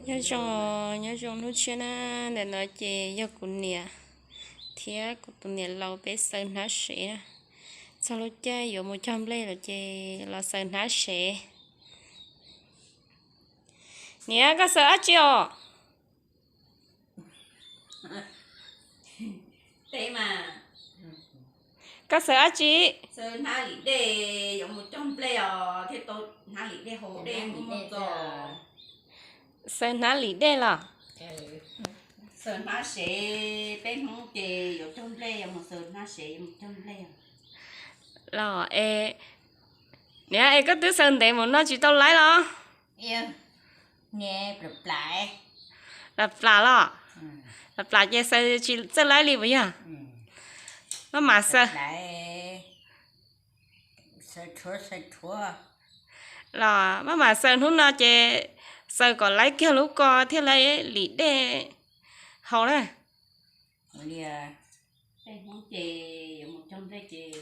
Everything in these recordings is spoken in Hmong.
Nyob zoo, nyob zoo hnub tshiab na. Ntawm no ces yog kuv niam thiab kuv tus niam laus peb xaws hnab sev na. Txog lub caij yuav mus cog nplej lawm ces los xaws hnab sev. Niam, koj xaws dab tsi os? Koj xaws dab tsi? Hnab lim dej, yuav mus cog nplej os, thiaj tau hnab lim dej hau dej mus txog. Xaws hnab lim dej los? Xaws hnab sev, peb Hmoob ces yuav cog nplej, yuav mus xaws hnab sev, yuav mus cog nplej. Los es, niam, es koj twb xaws ntev mus no tsis tau laib los? Plas plas los? Plas plas ces xaws tsis txawj laib li puas yog? Maj mam xaws. Los maj mam xaws hnub no ces xaws kom laib kiag lub ko thiaj laib lim dej hau na. Tej Hmoob ces yuav mus cog nplej ces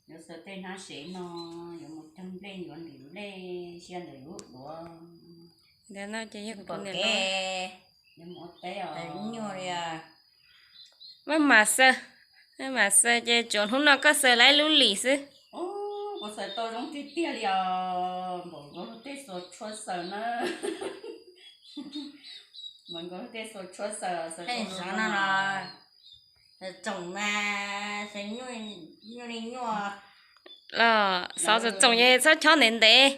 yuav xaws tej hnab sev no, yuav mus cog nplej yuav ntim nplej sia ntawm lub duav. Ntawm no ces yog kuv niam, yuav mus ua teb os. Maj mam xaws, maj mam xaws ces tsuas hnub no koj xaws laib lub lim xwb. Kuv xaws tau zoo tiag tiag li os, npaum nkaus luag tej xuas tshua xaws na. Npaum nkaus luag tej xuas tshua xaws, xaws tau zoo no. Tsoom mas xaws nyuaj li nyuaj. Los xaws tsoom tsoom ces txhob chob ntev ntev.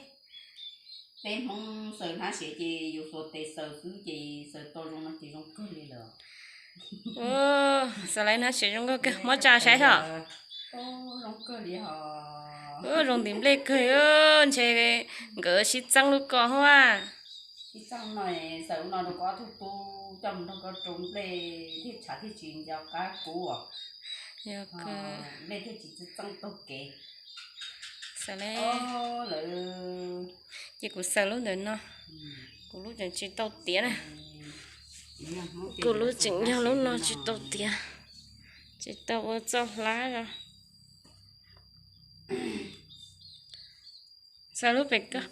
Peb Hmoob xaws hnab sev ces yus xuas tes xaws xwb ces xaws tau zoo no ces zoo kawg li lawm. Xaws laib hnab sev zoo nkauj kawg, muab tsa saib os. Zoo kawg li os. Zoo ntim nplej kawg, ntshe nkawd sib txeeb lub ko hua. Sib txeeb no, xaws ub no rau koj ob tug tub coj mus nrog koj rau nplej thiaj tshav thiaj tsis nco qab kub os. Nplej thiaj tsis txeeb taug kev. Xaws li. Lawv, ces kuv xaws lub ntawm no, kuv lub tseem tsis tau tiav na. Kuv lub tseem yog lub no tsis tau tiav, tsis tau ua txoj hlab os. Xaws lub pem koj.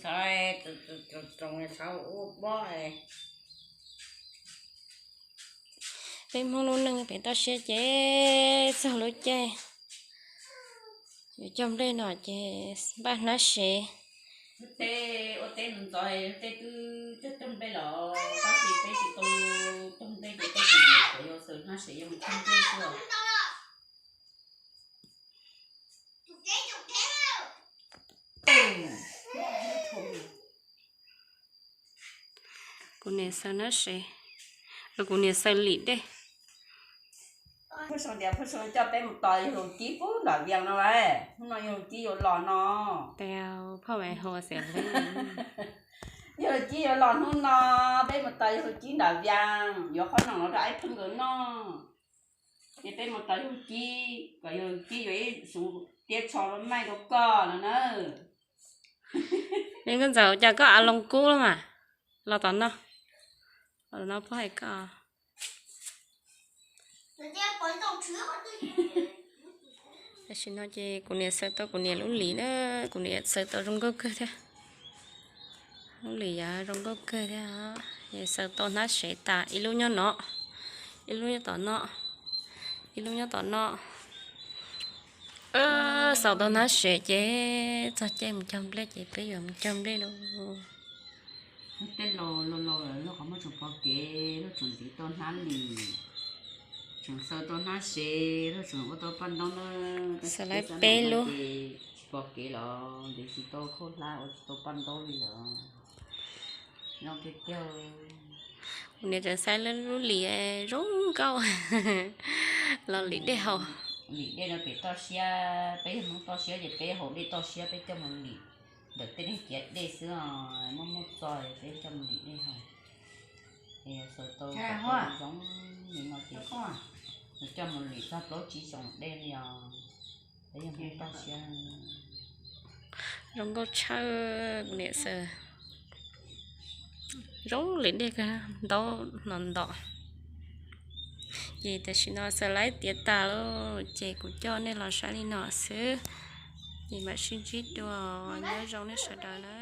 Peb Hmoob lub neej pem toj siab ces txog lub caij yuav cog nplej no ces npaj hnab sev. Tej ua teb ntxov tej twb cog cog nplej los tab sis peb tsis tau cog nplej ces peb tsis yuav xaws hnab sev yuav mus cog nplej xwb. Kuv niam xaws hnab sev, kuv niam xaws lim dej. Phuj sau tias Phuj sau coj peb mus tos yawg Laus Cib pub nram Vias no, hnub no yawg Laus Cib yuav los no. Yawg Laus Cib yuav los hnub no, peb mus tos yawg Laus Cib nram Vias yuav qhob noom los rau Aib Pheej nkawd noj. Ces peb mus tos yawg Laus Cib kom yawg Laus Cib yuav ib suv tiab tsho los maij rau koj no na. Nkauj Ntxawm, cas koj av loo kub lawm mas? Los tom no, los tom no puab hais koj. Tam sim no ces kuv niam xaws tau kuv niam lub lim na, kuv niam xaws tau zoo nkauj kawg thiab. Lub lim yog zoo nkauj kawg thiab. Xaws tau hnab sev tas, ib lub nyob no, ib lub nyob tom no, ib lub nyob tom no. Xaws tau hnab sev ces txog caij mus cog nplej ces peb yuav mus cog nplej lauj. Tej laus laus lawm luag qhov muag tseem pom kev, luag tseem ntxiv tau hnab lim, tseem xaws tau hnab sev, luag tseem ua tau paj ntaub na. Xaws lawm peb lub ces tsis pom kev los ntxiv tsis tau khaub hlab ua tsis tau paj ntaub li lawm. Zoo tiag tiag. Kuv niam tseem xaws lub lim zoo nkauj los lim dej haus. Lim dej no pem toj siab, peb yog Hmoob toj siab ces peb haus dej toj siab peb coj mus lim ntawm tej neeg ciav dej xwb os, muaj muaj txoj peb coj mus lim dej haus. Es xaws tau zoo li no ces nws coj mus lim txog plaub tsib xyoos dej li os. Peb yog Hmoob toj siab. Zoo nkauj tshaj, kuv niam xaws zoo li dej kawg, ntaub no ntom. Ces tam sim no xaws laib tiav tas lawm ces kuv coj nej los saib li no xwb. Ces mam sib ntsib dua, nyob zoo nej sawv daws na.